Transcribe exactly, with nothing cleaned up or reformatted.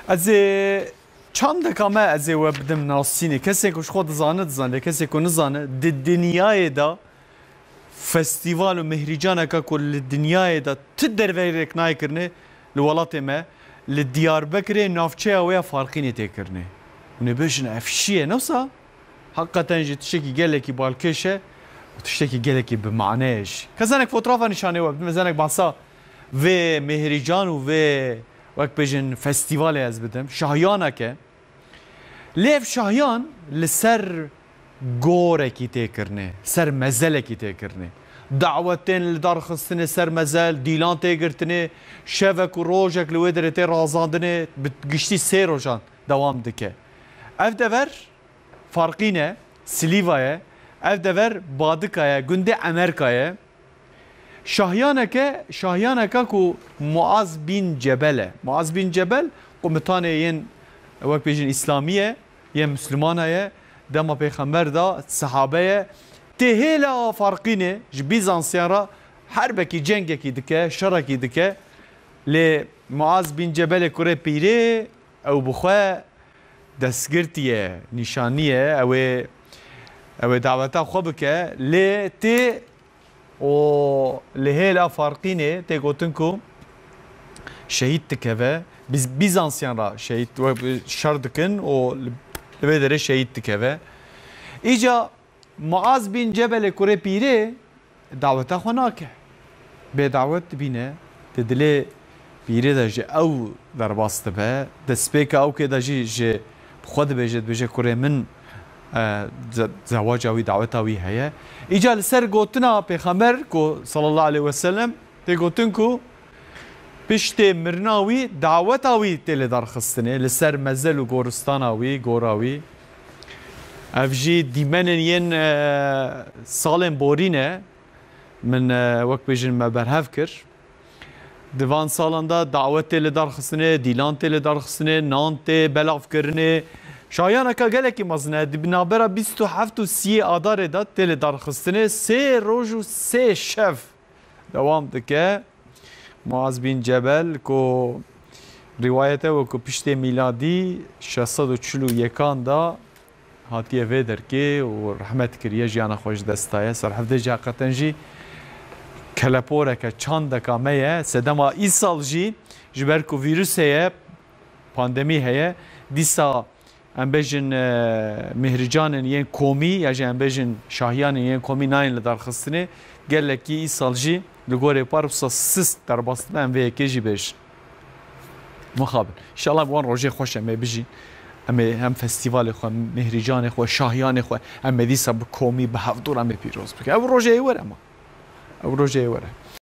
Ez ê çandeka me ez ê we bidim nasînê. Kesê ku ji xwe dizane, dizane. Kesê ku nizane, di dinyayê de festîval û mihricaneke ku li dinyayê de ti derveyirêk nayê kirinê, li welatê me, li Diyarbekirê navçeya wê ya Farqînê tê kirinê. Hûn ê bêjin, ev şî ye, ne wisa? Heqeten jî tiştekî gelekî balkêş e û tiştekî gelekî bi mane ye jî. Kezanek fotografa nîşanê we bidim, kezanek bahsa vê mihrican û vê, wek bêjin, festîvalê ez bidim. Şahiyanek e. Lê ev şahiyan li ser gorekî tê kirinê, ser mezelekî tê kirinê. Dawetên li dar xistinê ser mezel, dîlan tê girtinê, şevek û rojek li wê derê tê razandinê, bi giştî sê rojan dewam dike. Ev dever Farqîn e, Silîva ye, ev dever Badika ye, gundê Emerka ye. Şahiyaneke, şahiyaneka ku Muaz bin Cebel e. Muaz bin Cebel, qumitanê yên, wek bêjin, îslamî ye, yên Mislimana ye, dema Pêxember de sahabe ye. Tê hêla Farqînê ji Bîzansiyan re herbekî cengekî dike, şerekî dike. Lê Muaz bin Cebelê kurê pîrê, ew bi xwe destgirtî ye, nîşanî ye, ew ê, ew ê daweta xwe bike, lê tê û li hêla Farqînê tê gotin ku şehîd dikeve, Biz-, Bîzansiyan re şehîd, we-, şer dikin û li, li vê derê şehîd dikeve. Îca Muaz bin Cebelê kurê pîrê daweta xwe nake. Bê dawet dibîne, di dilê pîrê de ji ew derbas dibe. Destpêka ew kê de jî ji bi xwe dibêje, dibêje, kurê min, e, ze-, zewaca wî, daweta wî heye. Îca li ser gotina Pêxember ku sallallahu aleyhi ve sellem tê gotin ku piştê mirina wî daweta wî tê li dar xistinê, li ser mezel û goristana wî, gora wî. Ev jî dîmenên yên, e, salên borî ne, min, e, wek bêjin, me berhev kir. Di van salan de dawet tê li dar xistinê, dîlan tê li dar xistinê, nan tê belav kirinê. Şayaneke gelekî mezin e. Di navbera bîst û heft û siyê Adarê de tê li dar xistinê. Sê roj û sê şev dewam dike. Muaz bin Cebel ku rîwayete we ku piştê mîladî şeş sed û çil û yekan de hatiye vê derkê û rehmet kiriye, jiyana xwe ji dest daye. Serhevdê jî heqeten jî keleporeke, çandeka me ye. Sedema îsal jî ji ber ku vîrus heye, pandemî heye, dîsa em bêjin, e, mihricanên yên komî ya jî em bêjin şahiyanên yên komî nayên li dar xistinê. Gelekî îsal jî li gorê par wisa sist derbas dibe, em vê yekê jî bêjin. Mixabin. Înşallah bi wan rojê xweş em ê bijîn. Em ê hem festîvalê xwe, mihricanê xwe, şahiyanê xwe, em ê dîsa bi komî, bi hevdûr em ê pîroz bikin. Ew rojê yê were ma. Ew rojê yê were.